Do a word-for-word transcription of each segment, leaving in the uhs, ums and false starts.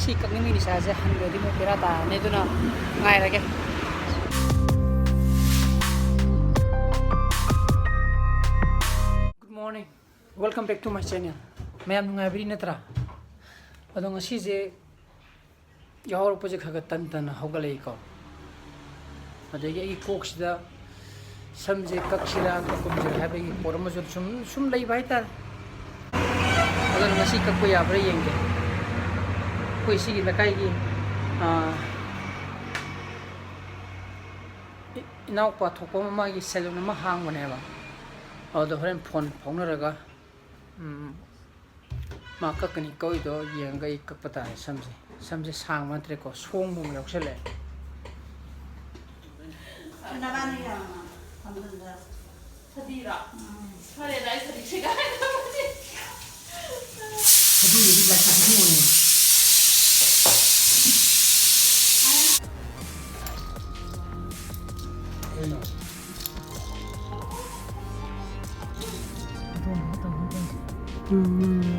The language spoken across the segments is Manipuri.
ꯁꯤ ꯀꯛꯅꯤꯡꯉꯤ ꯅꯤꯁꯥꯁꯦ ꯍꯟꯈ꯭ꯔꯗꯤ ꯑꯃꯨꯛ ꯕꯦꯔꯥ ꯇꯥꯔꯅꯤ, ꯑꯗꯨꯅ ꯉꯥꯏꯔꯒꯦ꯫ Good morning, welcome back to my channel. ꯃꯌꯥꯝ ꯅꯨꯡꯉꯥꯏꯕꯤꯔꯤ ꯅꯠꯇ꯭ꯔꯥ? ꯑꯗꯣ ꯉꯁꯤꯁꯦ ꯌꯥꯍꯧꯔꯛꯄꯁꯦ ꯈꯔ ꯈꯔ ꯇꯟ ꯇꯟꯅ ꯍꯧꯒꯠꯂꯛꯏꯀꯣ꯫ ꯑꯗꯒꯤ ꯑꯩꯒꯤ ꯀꯣꯛꯁꯤꯗ ꯁꯝꯁꯦ ꯀꯛꯁꯤꯔꯥ ꯀꯛꯀꯨꯝꯁꯤꯔꯥ ꯍꯥꯏꯕꯒꯤ ꯄꯣꯠ ꯑꯃꯁꯨ ꯁꯨꯝ ꯁꯨꯝ ꯂꯩꯕ ꯍꯥꯏꯇꯥꯔꯦ꯫ ꯑꯗꯨꯅ ꯉꯁꯤ ꯀꯛꯄ ꯌꯥꯕ꯭ꯔꯥ ꯌꯦꯡꯒꯦ꯫ ꯑꯩꯈꯣꯏ ꯁꯤꯒꯤ ꯂꯩꯀꯥꯏꯒꯤ, ꯑꯥ, ꯏ-, ꯏꯅꯥꯎꯄꯥ ꯊꯣꯛꯄ ꯑꯃ, ꯃꯥꯒꯤ salon ꯑꯃ ꯍꯥꯡꯕꯅꯦꯕ꯫ ꯑꯗꯨꯗ ꯍꯣꯔꯦꯟ ꯐꯣꯟ ꯐꯥꯎꯅꯔꯒ, ꯎꯝ, ꯃꯥ ꯀꯛꯀꯅꯤ ꯀꯛꯑꯣꯏꯗꯣ ꯌꯦꯡꯉꯒ ꯑꯩ ꯀꯛꯄ ꯇꯥꯔꯦ ꯁꯝꯁꯦ꯫ ꯁꯝꯁꯦ ꯁꯥꯡꯕ ꯅꯠꯇ꯭ꯔꯦꯀꯣ, ꯁꯣꯡꯕ ꯑꯃ ꯌꯥꯎꯁꯜꯂꯛꯑꯦ꯫ ꯅꯕꯥꯅꯤꯅ ꯐꯝꯖꯤꯟꯗ꯫ ꯐꯗꯤꯔꯣ? ꯎꯝ꯫ ꯐꯔꯦꯗ, ꯑꯩ ꯐꯗꯤ ꯁꯦꯒꯥꯏ ꯇꯧꯔꯅꯤ꯫ ꯐꯗꯤꯗꯨꯗꯤ ꯂꯥꯏꯐꯝ ꯑꯣꯏꯌꯦ꯫ ꯀꯩꯅꯣ? ꯎꯝ꯫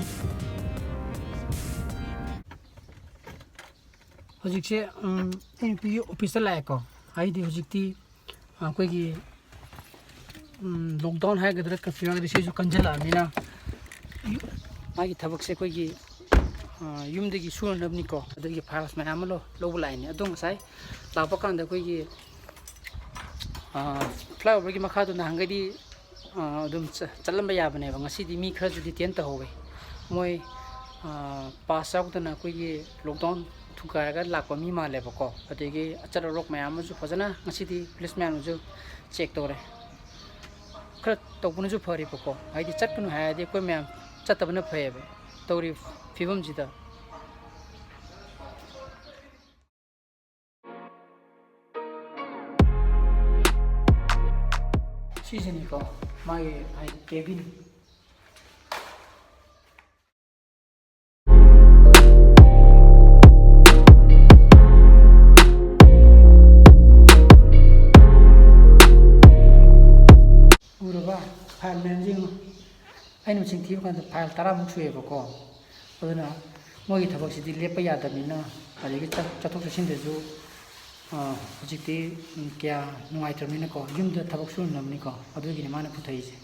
ꯍꯧꯖꯤꯛꯁꯦ, ꯎꯝ, ꯑꯩ ꯅꯨꯄꯤꯒꯤ ꯑꯣꯐꯤꯁꯇ ꯂꯥꯛꯑꯦꯀꯣ꯫ ꯑꯩꯗꯤ ꯍꯧꯖꯤꯛꯇꯤ ꯑꯩꯈꯣꯏꯒꯤ, ꯎꯝ, lockdown ꯍꯥꯏꯒꯗ꯭ꯔꯥ, curfew ꯍꯥꯏꯒꯗ꯭ꯔꯥ, ꯁꯤꯁꯨ ꯀꯟꯁꯤꯜꯂꯛꯑꯕꯅꯤꯅ, ꯌꯨ-, ꯃꯥꯒꯤ ꯊꯕꯛꯁꯦ ꯑꯩꯈꯣꯏꯒꯤ, ꯑ, ꯌꯨꯝꯗꯒꯤ ꯁꯨꯅꯅꯕꯅꯤꯀꯣ꯫ ꯑꯗꯨꯒꯤ files ꯃꯌꯥꯝ ꯑꯃ ꯂꯧ-, ꯂꯧꯕ ꯂꯥꯛꯏꯅꯦ꯫ ꯑꯗꯣ ꯉꯁꯥꯏ ꯂꯥꯛꯄ ꯀꯥꯟꯗ ꯑꯩꯈꯣꯏꯒꯤ, ꯑ, flyoverꯒꯤ ꯃꯈꯥꯗꯣ ꯅꯍꯥꯟꯈꯩꯗꯤ, ꯑ, ꯑꯗꯨꯝ ꯆ-, ꯆꯠꯂꯝꯕ ꯌꯥꯕꯅꯦꯕ꯫ ꯉꯁꯤꯗꯤ ꯃꯤ ꯈꯔꯁꯨ detain ꯇꯧꯍꯧꯋꯦ꯫ ꯃꯣꯏ, ꯑ, pass ꯌꯥꯎꯗꯅ ꯑꯩꯈꯣꯏꯒꯤ lockdown ꯊꯨꯒꯥꯏꯔꯒ ꯂꯥꯛꯄ ꯃꯤ ꯃꯥꯜꯂꯦꯕꯀꯣ꯫ ꯑꯗꯒꯤ ꯑꯆꯠ ꯑꯋꯣꯛ ꯃꯌꯥꯝ ꯑꯃꯁꯨ ꯐꯖꯅ ꯉꯁꯤꯗꯤ police ꯃꯌꯥꯝꯅꯁꯨ check ꯇꯧꯔꯦ꯫ ꯈꯔ ꯇꯧꯕꯅꯁꯨ ꯐꯔꯦꯕꯀꯣ, ꯍꯥꯏꯗꯤ ꯆꯠꯀꯅꯨ ꯍꯥꯏꯔꯗꯤ ꯑꯩꯈꯣꯏ ꯃꯌꯥꯝ ꯆꯠꯇꯕꯅ ꯐꯩꯌꯦꯕ ꯇꯧꯔꯤꯕ ꯐꯤꯕꯝꯁꯤꯗ꯫ ꯁꯤꯁꯤꯅꯤꯀꯣ ꯃꯥꯒꯤ ꯍꯥꯏꯗꯤ cabin꯫ ꯎꯔꯕ? File ꯃꯌꯥꯝꯁꯦ ꯌꯦꯡꯉꯨ꯫ ꯑꯩꯅ ꯃꯁꯤꯡ ꯊꯤꯕ ꯀꯥꯟꯗ file ꯇꯔꯥꯃꯨꯛ ꯁꯨꯏꯌꯦꯕꯀꯣ꯫ ꯑꯗꯨꯅ ꯃꯣꯏꯒꯤ ꯊꯕꯛꯁꯤꯗꯤ ꯂꯦꯞꯄ ꯌꯥꯗꯕꯅꯤꯅ, ꯑꯗꯒꯤ ꯆꯠ-, ꯆꯠꯊꯣꯛ ꯆꯠꯁꯤꯟꯗꯁꯨ, ꯑ, ꯍꯧꯖꯤꯛꯇꯤ, ꯎꯝ, ꯀꯌꯥ ꯅꯨꯡꯉꯥꯏꯇ꯭ꯔꯕꯅꯤꯅꯀꯣ, ꯌꯨꯝꯗ ꯊꯕꯛ ꯁꯨꯅꯕꯅꯤꯀꯣ, ꯑꯗꯨꯒꯤꯅꯤ ꯃꯥꯅ ꯄꯨꯊꯛꯏꯁꯦ꯫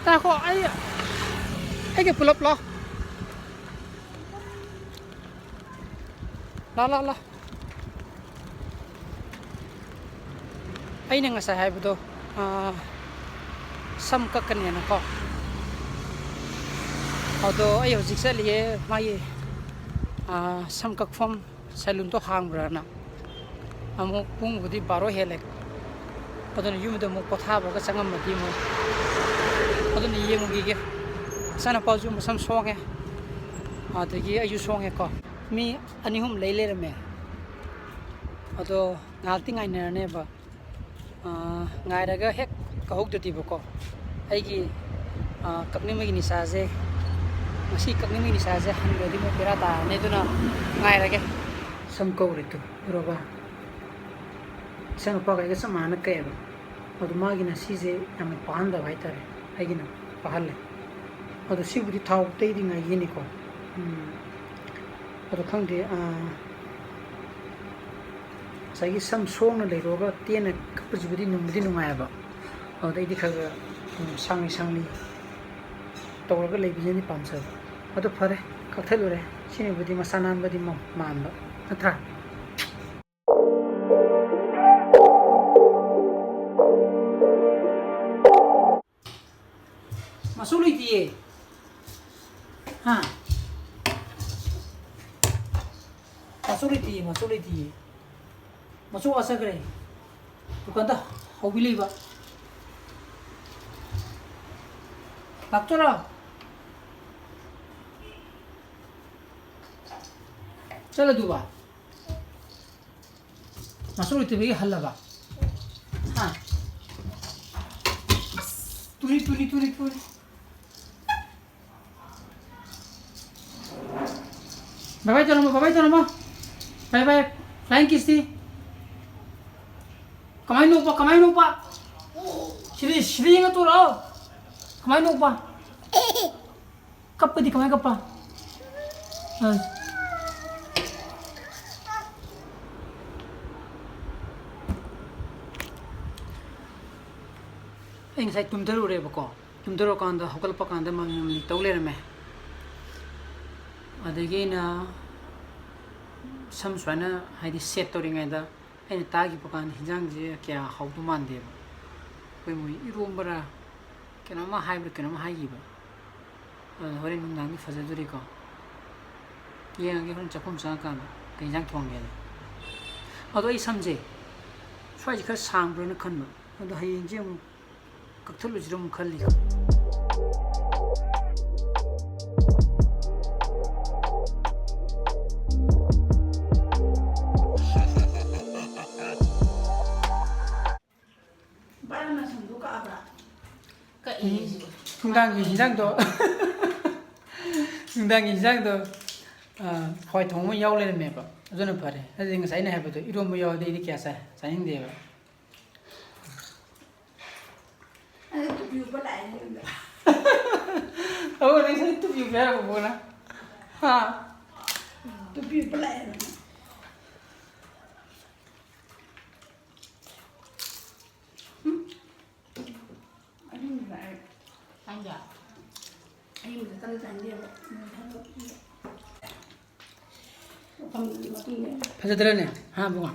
ꯉꯥꯏꯈꯣ, ꯑꯩ, ꯑꯩꯒ ꯄꯨꯂꯞ ꯂꯥꯎ꯫ ꯂꯥ, ꯂꯥ, ꯂꯥ꯫ ꯑꯩꯅ ꯉꯁꯥꯏ ꯍꯥꯏꯕꯗꯣ, ꯑꯥ, ꯁꯝ ꯀꯛꯀꯅꯦꯅꯀꯣ꯫ ꯑꯗꯣ ꯑꯩ ꯍꯧꯖꯤꯛ ꯆꯠꯂꯤꯌꯦ ꯃꯥꯒꯤ, ꯑꯥ, ꯁꯝ ꯀꯛꯐꯝ, ꯁꯦꯂꯨꯟꯗꯣ ꯍꯥꯡꯕ꯭ꯔꯥꯅ꯫ ꯑꯃꯨꯛ ꯄꯨꯡꯕꯨꯗꯤ ꯕꯥꯔꯣ ꯍꯦꯜꯂꯦ꯫ ꯑꯗꯨꯅ ꯌꯨꯝꯗ ꯑꯃꯨꯛ ꯄꯣꯊꯥꯕꯒ ꯆꯪꯉꯝꯃꯗꯤ ꯑꯃꯨꯛ꯫ ꯑꯗꯨꯅ ꯌꯦꯡꯉꯨꯈꯤꯒꯦ꯫ ꯏꯆꯥꯅꯨꯄꯥꯁꯨ ꯃꯁꯝ ꯁꯣꯡꯉꯦ꯫ ꯑꯗꯒꯤ ꯑꯩꯁꯨ ꯁꯣꯡꯉꯦꯀꯣ꯫ ꯃꯤ ꯑꯅꯤ ꯑꯍꯨꯝ ꯂꯩ ꯂꯩꯔꯝꯃꯦ꯫ ꯑꯗꯣ ꯉꯥꯏꯍꯥꯛꯇꯤ ꯉꯥꯏꯅꯔꯅꯦꯕ꯫ ꯑꯥ, ꯉꯥꯏꯔꯒ ꯍꯦꯛ ꯀꯛꯍꯧꯗ꯭ꯔꯗꯤꯕꯀꯣ, ꯑꯩꯒꯤ, ꯑꯥ, ꯀꯛꯅꯤꯡꯕꯒꯤ ꯅꯤꯁꯥꯁꯦ, ꯉꯁꯤ ꯀꯛꯅꯤꯡꯕꯒꯤ ꯅꯤꯁꯥꯁꯦ ꯍꯟꯈ꯭ꯔꯗꯤ ꯑꯃꯨꯛ ꯕꯦꯔꯥ ꯇꯥꯔꯅꯤ꯫ ꯑꯗꯨꯅ ꯉꯥꯏꯔꯒꯦ꯫ ꯁꯝ ꯀꯛꯎꯔꯦ ꯇꯨ, ꯎꯔꯕ? ꯏꯆꯥꯅꯨꯄꯥꯒ ꯑꯩꯒ ꯆꯞ ꯃꯥꯟꯅꯅ ꯀꯛꯑꯦꯕ꯫ ꯑꯗꯨ ꯃꯥꯒꯤꯅ ꯁꯤꯁꯦ ꯌꯥꯝꯅ ꯄꯥꯍꯟꯗꯕ ꯍꯥꯏꯇꯥꯔꯦ, ꯑꯩꯒꯤꯅ ꯄꯥꯍꯜꯂꯦ꯫ ꯑꯗꯣ ꯁꯤꯕꯨꯗꯤ ꯊꯥꯎ ꯇꯩꯗ꯭ꯔꯤꯉꯩꯒꯤꯅꯤꯀꯣ꯫ ꯎꯝ꯫ ꯑꯗꯣ ꯈꯪꯗꯦ, ꯑꯥ, ꯉꯁꯥꯏꯒꯤ ꯁꯝ ꯁꯣꯡꯅ ꯂꯩꯔꯨꯔꯒ ꯇꯦꯟꯅ ꯀꯛꯄꯁꯤꯕꯨꯗꯤ ꯅꯨꯡꯕꯨꯗꯤ ꯅꯨꯡꯉꯥꯏꯑꯕ꯫ ꯑꯗꯨꯗ ꯑꯩꯗꯤ ꯈꯔ ꯈꯔ, ꯎꯝ, ꯁꯥꯡꯂꯤ ꯁꯥꯡꯂꯤ ꯇꯧꯔꯒ ꯂꯩꯕꯁꯤꯅꯗꯤ ꯄꯥꯝꯖꯕ꯫ ꯑꯗꯣ ꯐꯔꯦ, ꯀꯛꯊꯠꯂꯨꯔꯦ꯫ ꯁꯤꯅꯕꯨꯗꯤ ꯃꯁꯥ ꯅꯥꯟꯕꯗꯤ ꯃ-, ꯃꯥꯟꯕ, ꯅꯠꯇ꯭ꯔꯥ? ꯃꯆꯨ ꯂꯩꯇꯤꯌꯦ꯫ ꯍꯥ? ꯃꯆꯨ ꯂꯩꯇꯤꯌꯦ, ꯃꯆꯨ ꯂꯩꯇꯤꯌꯦ꯫ ꯃꯆꯨ ꯑꯥ ꯆꯠꯈ꯭ꯔꯦ꯫ ꯗꯨꯀꯥꯟꯗ ꯍꯧꯕꯤ ꯂꯩꯕ꯫ ꯂꯥꯛꯇꯣꯏꯔꯣ? ꯆꯠꯂꯗꯨꯕ? ꯃꯆꯨ ꯂꯩꯇꯕꯒꯤ ꯍꯜꯂꯕ? ꯍꯥ? ꯇꯨꯅꯤ, ꯇꯨꯅꯤ, ꯇꯨꯅꯤ, ꯇꯨꯅꯤ꯫ ꯕꯥꯏ ꯕꯥꯏ ꯇꯧꯔꯝꯃꯣ, ꯕꯥꯏ ꯕꯥꯏ ꯇꯧꯔꯝꯃꯣ꯫ ꯕꯥꯏ ꯕꯥꯏ꯫ Flying kiss T. ꯀꯃꯥꯏ ꯅꯣꯛꯄ, ꯀꯃꯥꯏ ꯅꯣꯛꯄ? ꯁꯤꯗꯤ, ꯁꯤꯗꯤ ꯌꯦꯡꯉ ꯇꯣꯔꯛꯑꯣ꯫ ꯀꯃꯥꯏꯅ ꯅꯣꯛꯄ? ꯀꯞꯄꯗꯤ ꯀꯃꯥꯏꯅ ꯀꯞꯄ? ꯑꯁ꯫ ꯑꯩ ꯉꯁꯥꯏ ꯇꯨꯝꯊꯔꯨꯔꯦꯕꯀꯣ꯫ ꯇꯨꯝꯊꯔꯨꯔꯀꯥꯟꯗ ꯍꯧꯒꯠꯂꯛꯄ ꯀꯥꯟꯗ ꯃꯃꯤ ꯃꯃꯤ ꯇꯧ ꯂꯩꯔꯝꯃꯦ꯫ ꯑꯗꯒꯤ ꯑꯩꯅ ꯁꯝ ꯁꯨꯃꯥꯏꯅ, ꯍꯥꯏꯗꯤ, ꯁꯦꯠ ꯇꯧꯔꯤꯉꯩꯗ ꯑꯩꯅ ꯇꯥꯈꯤꯕ ꯀꯥꯟꯗ ꯍꯤꯟꯖꯥꯡꯁꯦ ꯀꯌꯥ ꯍꯥꯎꯗꯧ ꯃꯥꯟꯗꯦꯕ꯫ ꯑꯩꯈꯣꯏ ꯃꯣꯏ ꯏꯔꯣꯝꯕꯔꯥ ꯀꯩꯅꯣꯝꯃ ꯍꯥꯏꯕ꯭ꯔꯥ ꯀꯩꯅꯣꯝꯃ ꯍꯥꯏꯈꯤꯕ꯫ ꯑꯗꯨꯅ ꯍꯣꯔꯦꯟ ꯅꯨꯡꯗꯥꯡꯗꯤ ꯐꯖꯗꯣꯔꯤꯀꯣ꯫ ꯌꯦꯡꯉꯒꯦ ꯍꯣꯔꯦꯟ ꯆꯥꯛꯈꯨꯝ ꯆꯪꯉꯀꯥꯟꯗ ꯀꯩ ꯌꯦꯟꯖꯥꯡ ꯊꯣꯡꯒꯦꯅ꯫ ꯑꯗꯣ ꯑꯩ ꯁꯝꯁꯦ ꯁ꯭ꯋꯥꯏꯁꯦ ꯈꯔ ꯁꯥꯡꯕ꯭ꯔꯥꯅ ꯈꯟꯕ꯫ ꯑꯗꯣ ꯍꯌꯦꯡꯁꯦ ꯑꯃꯨꯛ ꯀꯛꯊꯠꯂꯨꯁꯤꯔ ꯑꯃꯨꯛ ꯈꯜꯂꯤ꯫ ꯕꯥꯔꯅ ꯁꯝꯗꯣ ꯀꯛꯑꯕ꯭ꯔꯥ? ꯀꯛꯏ ꯁꯤꯕꯨ꯫ ꯅꯨꯡꯗꯥꯡꯒꯤ ꯍꯤꯟꯖꯥꯡꯗꯣ, ꯅꯨꯡꯗꯥꯡꯒꯤ ꯍꯤꯟꯖꯥꯡꯗꯣ, ꯑ, ꯍꯋꯥꯏ ꯊꯣꯡꯕ ꯑꯃ ꯌꯥꯎ ꯂꯩꯔꯝꯃꯦꯕ꯫ ꯑꯗꯨꯅ ꯐꯔꯦ꯫ ꯑꯗꯨꯗꯤ ꯉꯁꯥꯏ ꯑꯩꯅ ꯍꯥꯏꯕꯗꯣ, ꯏꯔꯣꯝꯕ ꯌꯥꯎꯔꯗꯤ ꯑꯩꯗꯤ ꯀꯌꯥ ꯆꯥ-, ꯆꯥꯅꯤꯡꯗꯦꯕ꯫ ꯑꯗꯨ ꯇꯨꯄꯤ ꯎꯞꯄ ꯂꯥꯛꯑꯦ ꯅꯪꯗꯣ꯫ ꯑꯧ, ꯅꯪ ꯉꯁꯥꯏ ꯇꯨꯄꯤ ꯎꯞꯄꯦ ꯍꯥꯏꯔꯒ ꯕꯣꯅ꯫ ꯍꯥ? ꯇꯨꯄꯤ ꯎꯞꯄ ꯂꯥꯛꯑꯦ ꯅꯪ꯫ ꯎꯝ꯫ ꯑꯍꯤꯡꯕꯗ ꯑꯩ ꯆꯥꯅꯤꯡꯗꯦ꯫ ꯑꯍꯤꯡꯕꯗ ꯆꯥꯅꯤꯡꯗꯦꯕ꯫ ꯃꯇꯝꯗꯨꯒꯤ ꯃꯇꯨꯡ ꯏꯟꯅ꯫ ꯐꯖꯗ꯭ꯔꯅꯦ? ꯍꯥ, ꯕꯨꯡꯉꯣ?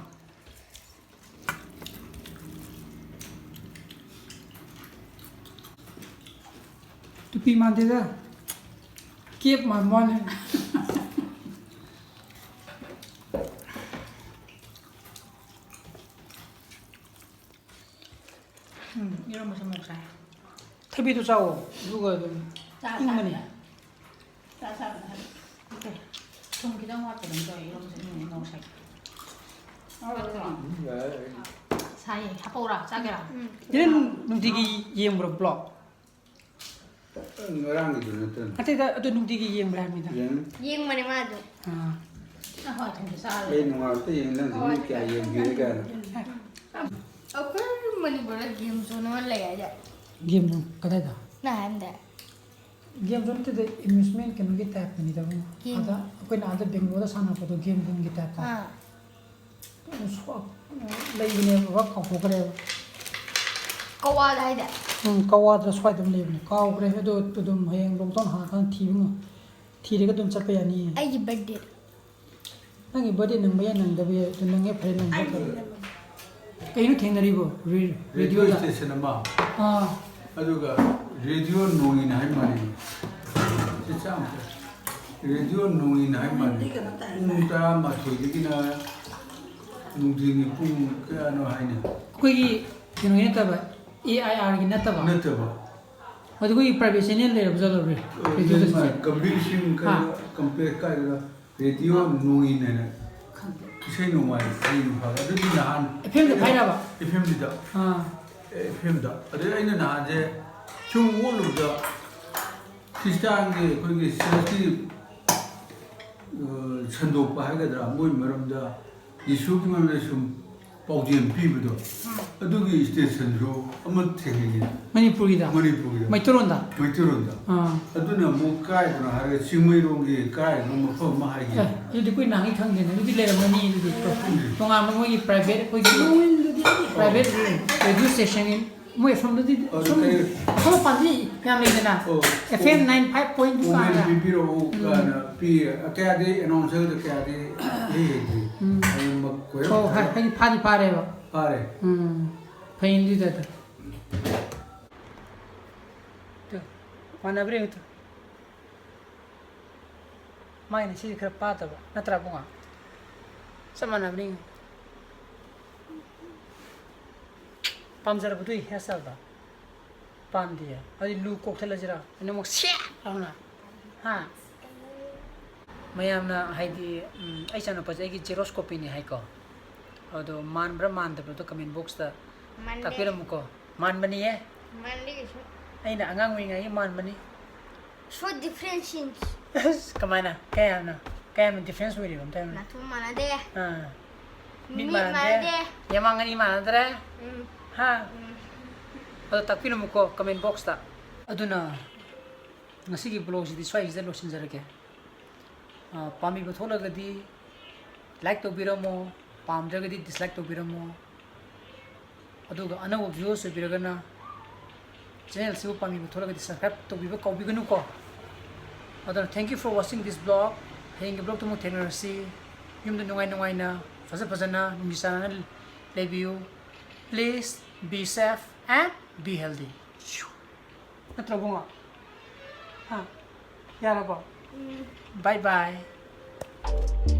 ꯇꯨꯄꯤ ꯃꯥꯟꯗꯦꯗ꯫ ꯀꯦꯞ ꯃꯥꯟꯕ ꯋꯥꯅꯤ꯫ ꯎꯝ, ꯏꯔꯣꯝꯕꯁꯨ ꯃꯣꯔꯣꯛ ꯁꯥꯏ꯫ ꯊꯕꯤꯗꯨ ꯆꯥꯎꯋꯣ, ꯑꯗꯨꯒ ꯑꯗꯨꯝ ꯆꯥ ꯏꯪꯕꯅꯤ꯫ ꯆꯥ꯫ ꯆꯥ ꯆꯥꯕꯗ ꯍꯥꯏꯕ꯫ ꯅꯠꯇꯦ, ꯊꯨꯝ ꯈꯤꯇꯪ ꯋꯥꯠꯄꯗꯧꯅ ꯇꯧꯋꯦ, ꯏꯔꯣꯝꯕꯁꯦ ꯏꯪꯕꯅꯤ, ꯃꯣꯔꯣꯛ ꯁꯥꯏ꯫ ꯅꯠꯇ꯭ꯔꯣ? ꯎꯝ, ꯌꯥꯏ, ꯌꯥꯏ꯫ ꯁꯥꯏꯌꯦ, ꯍꯥꯞꯄꯛꯎꯔꯥ? ꯆꯥꯒꯦꯔꯥ? ꯎꯝ꯫ ꯅꯪ ꯅꯨꯡꯇꯤꯒꯤ ꯌꯦꯡꯕ꯭ꯔꯣ vlog? ꯉꯔꯥꯡꯒꯤꯗꯨ ꯅꯠꯇ꯭ꯔꯅꯦ? ꯅꯠꯇꯦꯗ, ꯑꯗꯨ ꯅꯨꯡꯇꯤꯒꯤ ꯌꯦꯡꯕ꯭ꯔꯥ ꯍꯥꯏꯕꯅꯤꯗ꯫ ꯌꯦꯡꯉꯤ꯫ ꯌꯦꯡꯕꯅꯦ ꯃꯥ ꯑꯗꯨꯝ꯫ ꯑꯥ꯫ ꯑꯩ ꯍꯋꯥꯏ ꯊꯣꯡꯕ ꯆꯥꯔꯦ꯫ ꯑꯩ ꯅꯣꯡꯉꯥꯜꯂꯛꯇ ꯌꯦꯡꯉꯤ, ꯅꯪ ꯃꯤ ꯀꯌꯥ ꯌꯦꯡꯕꯤꯔꯦ ꯀꯥꯏꯅ꯫ ꯑꯩꯈꯣꯏ ꯃꯅꯤꯄꯨꯔꯗ ꯒꯦꯝ ꯖꯣꯟ ꯑꯃ ꯂꯩ ꯍꯥꯏꯗꯥꯏ? ꯒꯦꯝ ꯖꯣꯟ ꯀꯗꯥꯏꯗ? ꯅꯪ ꯍꯥꯏꯔꯝꯗꯥꯏ꯫ ꯒꯦꯝ ꯖꯣꯟ ꯅꯠꯇꯦꯗ, ꯑꯦꯃ꯭ꯌꯨꯁꯃꯦꯟ ꯀꯩꯅꯣꯒꯤ ꯇꯥꯏꯞꯇꯅꯤꯗ꯫ ꯒꯦꯝ꯫ ꯑꯗ ꯑꯩꯈꯣꯏꯅ ꯑꯥꯗ ꯕꯦꯡꯒ꯭ꯂꯣꯔꯗ ꯁꯥꯟꯅꯔꯛꯄꯗꯣ ꯒꯦꯝ ꯖꯣꯟꯒꯤ ꯇꯥꯏꯞꯇ꯫ ꯑꯥ꯫ ꯁ꯭ꯋꯥ-, ꯂꯩꯕꯅꯦꯕ, ꯀꯥꯎꯊꯣꯛꯈ꯭ꯔꯦꯕ꯫ ꯀꯋꯥꯗ ꯍꯥꯏꯗꯥꯏ? ꯎꯝ, ꯀꯋꯥꯗ ꯁ꯭ꯋꯥꯏꯗ ꯑꯃ ꯂꯩꯕꯅꯦ, ꯀꯥꯎꯈ꯭ꯔꯦ꯫ ꯑꯗꯣ ꯑꯗꯨꯝ ꯍꯌꯦꯡ ꯂꯣꯛꯗꯥꯎꯟ ꯍꯥꯡꯉꯀꯥꯟꯗ ꯊꯤꯕ ꯉꯝ-, ꯊꯤꯔꯒ ꯑꯗꯨꯝ ꯆꯠꯄ ꯌꯥꯅꯤꯌꯦ꯫ ꯑꯩꯒꯤ ꯕꯔꯊꯗꯦ꯫ ꯅꯪꯒꯤ ꯕꯔꯊꯗꯦ ꯅꯪꯕ ꯌꯥꯏ, ꯅꯪꯗꯕ ꯌꯥꯏ, ꯑꯗꯨ ꯅꯪꯉꯦ ꯐꯔꯦ, ꯅꯪꯕ ꯐꯔꯦ꯫ ꯀꯩꯅꯣ ꯊꯦꯡꯅꯔꯤꯕꯣ? ꯔꯦ-, ꯔꯦꯗꯤꯑꯣ ꯔꯦꯗꯤꯑꯣꯗ? ꯁ꯭ꯇꯦꯁꯟ ꯑꯃ, ꯑꯥ, ꯑꯗꯨꯒ ꯔꯦꯗꯤꯑꯣ ꯅꯣꯡꯏꯟ ꯍꯥꯏ ꯃꯥꯜꯂꯦ꯫ ꯁꯤ ꯆꯥꯝꯃ꯫ ꯔꯦꯗꯤꯑꯣ ꯅꯣꯡꯏꯟ ꯍꯥꯏ ꯃꯥꯜꯂꯦ꯫ ꯄꯨꯡ ꯇꯔꯥꯃꯥꯊꯣꯏꯗꯒꯤꯅ ꯅꯨꯡꯊꯤꯜꯒꯤ ꯄꯨꯡ ꯀꯌꯥꯅꯣ ꯍꯥꯏꯅꯦ? ꯑꯩꯈꯣꯏꯒꯤ ꯀꯩꯅꯣꯒꯤ ꯅꯠꯇꯕ, ꯑꯦ ꯑꯥꯏ ꯑꯥꯔꯒꯤ ꯅꯠꯇꯕ? ꯅꯠꯇꯕ꯫ ꯑꯗꯨ ꯑꯩꯈꯣꯏꯒꯤ ꯄ꯭ꯔꯥꯏꯚꯦꯠ ꯆꯦꯅꯦꯜ ꯂꯩꯔꯕ ꯖꯥꯠꯂꯣ? ꯔꯦ-, ꯔꯦꯗꯤꯑꯣꯗ ꯆꯦ-, ꯀꯕꯤꯔ ꯁꯤꯡ ꯍꯥ? ꯀꯝꯄ꯭ꯂꯦꯛꯁ ꯀꯥꯏꯗꯅ ꯔꯦꯗꯤꯑꯣ ꯅꯣꯡꯏꯟ ꯍꯥꯏꯅ ꯏꯁꯩ ꯅꯣꯡꯃꯥꯏ ꯌꯦꯡꯕ ꯐꯪꯉꯦ꯫ ꯑꯗꯨꯗꯤ ꯅꯍꯥꯟ ꯑꯦꯐ ꯑꯦꯝꯗ ꯊꯥꯏꯔꯕ? ꯑꯦꯐ ꯑꯦꯝꯗꯨꯗ꯫ ꯑꯥ, ꯑꯦꯐ ꯑꯦꯝꯗ꯫ ꯑꯗꯩ ꯑꯩꯅ ꯅꯍꯥꯟꯁꯦ ꯁꯨꯝ ꯑꯣꯠꯂꯨꯕꯗ ꯈ꯭ꯔꯤꯁꯇꯥꯟꯒꯤ ꯑꯩꯈꯣꯏꯒꯤ ꯆꯔꯆꯀꯤ, ꯑ, ꯁꯟꯗꯣꯛꯄ ꯍꯥꯏꯒꯗ꯭ꯔꯥ, ꯃꯣꯏ ꯃꯔꯝꯗ, ꯌꯤꯁꯨꯒꯤ ꯃꯔꯝꯗ ꯁꯨꯝ ꯄꯥꯎꯖꯦꯜ ꯄꯤꯕꯗꯣ, ꯑꯗꯨꯒꯤ ꯁ꯭ꯇꯦꯁꯟꯁꯨ ꯑꯃ ꯊꯦꯡꯅꯩꯌꯦ꯫ ꯃꯅꯤꯄꯨꯔꯒꯤꯗ? ꯃꯅꯤꯄꯨꯔꯒꯤꯗ꯫ ꯃꯩꯇꯩꯔꯣꯟꯗ? ꯃꯩꯇꯩꯔꯣꯟꯗ꯫ ꯑꯥ꯫ ꯑꯗꯨꯅ ꯑꯃꯨꯛ ꯀꯥꯏꯗꯅꯣ ꯍꯥꯏꯔꯒ ꯆꯤꯡꯃꯩꯔꯣꯡꯒꯤ ꯀꯥꯏꯗꯅꯣ ꯃꯐꯝ ꯑꯃ ꯍꯥꯏꯒꯦ꯫ ꯑꯦ, ꯑꯗꯨꯗꯤ ꯑꯩꯈꯣꯏ ꯅꯍꯥꯟꯒꯩ ꯈꯪꯗꯦꯅꯦ꯫ ꯑꯗꯨꯗꯤ ꯂꯩꯔꯝꯃꯅꯤ ꯑꯗꯨꯗꯤ꯫ ꯈꯪꯗꯦ꯫ ꯇꯣꯉꯥꯟꯕ ꯃꯣꯏꯒꯤ ꯄ꯭ꯔꯥꯏꯚꯦꯠ ꯑꯩꯈꯣꯏꯒꯤ ꯅꯣꯡꯏꯟꯗꯨꯗꯤ ꯄ꯭ꯔꯥꯏꯚꯦꯠ ꯔꯦꯗꯤꯑꯣ ꯁ꯭ꯇꯦꯁꯟꯒꯤ ꯃꯣꯏ ꯑꯁꯣꯝꯗꯗꯤ ꯑꯣ, ꯁꯨꯝ ꯀꯩ- ꯑꯐꯕ ꯄꯥꯝꯕꯤ ꯌꯥꯝ ꯂꯩꯗꯅ꯫ ꯑꯣ, F M nine five point two comment ꯀꯥꯏꯅ꯫ ꯄꯤꯕꯤꯔꯛꯎ ꯎꯝ꯫ ꯀꯥꯏꯅ ꯄꯤ꯫ ꯀꯌꯥꯗꯤ ꯑꯦꯅꯥꯎꯟꯁꯔꯗ ꯀꯌꯥꯗꯤ ꯏꯍꯩ ꯍꯩꯇ꯭ꯔꯤ꯫ ꯎꯝ꯫ ꯑꯗꯨꯝ ꯀꯣꯏꯔꯛ ꯑꯣ, ꯍꯥꯏ-, ꯍꯥꯏꯗꯤ ꯐꯥꯗꯤ ꯐꯥꯔꯦꯕ꯫ ꯐꯥꯔꯦ꯫ ꯎꯝ꯫ ꯐꯩ ꯑꯗꯨꯗꯤ ꯇꯥꯗ꯫ ꯇꯨ, ꯃꯥꯟꯅꯕ꯭ꯔꯥ ꯌꯦꯡꯉꯨ ꯇꯨ꯫ ꯃꯥꯏꯅ ꯁꯤꯗꯤ ꯈꯔ ꯄꯥꯗꯕ ꯅꯠꯇ꯭ꯔꯥ ꯏꯕꯨꯡꯉꯣ? ꯆꯞ ꯃꯥꯟꯅꯕꯅꯤ꯫ ꯄꯥꯝꯖꯔꯕꯗꯨ ꯍꯤꯌꯔ ꯁ꯭ꯇꯥꯏꯜꯗꯣ? ꯄꯥꯝꯗꯤꯌꯦ꯫ ꯑꯗꯨꯗꯤ ꯂꯨ ꯀꯣꯛꯊꯠꯂꯁꯤꯔꯥ? ꯑꯩꯅ ꯑꯃꯨꯛ ꯁꯦꯠ ꯂꯥꯎꯅ꯫ ꯍꯥ? ꯃꯌꯥꯝꯅ ꯍꯥꯏꯗꯤ, ꯎꯝ, ꯑꯩ ꯏꯆꯥꯅꯨꯄꯥꯁꯦ ꯑꯩꯒꯤ ꯖꯦꯔꯣꯁꯀꯣꯄꯤꯅꯤ ꯍꯥꯏꯀꯣ꯫ ꯑꯗꯣ ꯃꯥꯟꯕ꯭ꯔꯥ ꯃꯥꯟꯗꯕ꯭ꯔꯥꯗꯣ ꯀꯃꯦꯟ ꯕꯣꯛꯁꯇ ꯃꯥꯟꯗꯦ꯫ ꯇꯥꯛꯄꯤꯔꯝꯃꯨꯀꯣ꯫ ꯃꯥꯟꯕꯅꯤꯌꯦ꯫ ꯃꯥꯟꯗꯦ ꯀꯩꯁꯨ꯫ ꯑꯩꯅ ꯑꯉꯥꯡ ꯑꯣꯏꯔꯤꯉꯩꯒꯤ ꯃꯥꯟꯕꯅꯤ꯫ So different since. ꯑꯁ, ꯀꯃꯥꯏꯅ? ꯀꯌꯥꯝꯅ? ꯀꯌꯥꯝꯅ ꯗꯤꯐ꯭ꯔꯦꯟꯁ ꯑꯣꯏꯔꯤꯕ ꯑꯝꯇ ꯍꯥꯏꯔꯝꯃꯨꯅꯦ꯫ ꯅꯥꯊꯨꯝ ꯃꯥꯟꯅꯗꯦ꯫ ꯑꯥ꯫ ꯃꯤꯠ ꯃꯥꯟꯅꯗꯦ. ꯌꯥꯃꯥꯡ ꯑꯅꯤ ꯃꯥꯟꯅꯗ꯭ꯔꯦ. ꯎꯝ. ꯍꯥ? ꯎꯝ. ꯑꯗꯣ ꯇꯥꯛꯄꯤꯔꯝꯃꯨꯀꯣ comment boxꯇ. ꯑꯗꯨꯅ ꯉꯁꯤꯒꯤ vlogꯁꯤꯗꯤ ꯁ꯭ꯋꯥꯏꯁꯤꯗ ꯂꯣꯏꯁꯤꯟꯖꯔꯒꯦ. ꯑ, ꯄꯥꯝꯕꯤꯕ ꯊꯣꯛꯂꯒꯗꯤ like ꯇꯧꯕꯤꯔꯝꯃꯣ, ꯄꯥꯝꯗ꯭ꯔꯒꯗꯤ dislike ꯇꯧꯕꯤꯔꯝꯃꯣ. ꯑꯗꯨꯒ ꯑꯅꯧꯕ viewers ꯑꯣꯏꯕꯤꯔꯒꯅ channelꯁꯤꯕꯨ ꯄꯥꯝꯕꯤꯕ ꯊꯣꯛꯂꯒꯗꯤ subscribe ꯇꯧꯕꯤꯕ ꯀꯥꯎꯕꯤꯒꯅꯨꯀꯣ. ꯑꯗꯨꯅ thank you for watching this vlog. ꯍꯌꯦꯡꯒꯤ vlogꯇ ꯑꯃꯨꯛ ꯊꯦꯡꯅꯔꯁꯤ. ꯌꯨꯝꯗ ꯅꯨꯡꯉꯥꯏ ꯅꯨꯡꯉꯥꯏꯅ, ꯐꯖ ꯐꯖꯅ, ꯅꯨꯡꯁꯤ ꯆꯥꯟꯅꯅ ꯂꯩꯕꯤꯌꯨ. Please be safe and be healthy. ꯅꯠꯇ꯭ꯔꯣ ꯕꯨꯡꯉꯣ? ꯍꯥ? ꯌꯥꯔꯕꯣ? ꯎꯝ. Bye bye.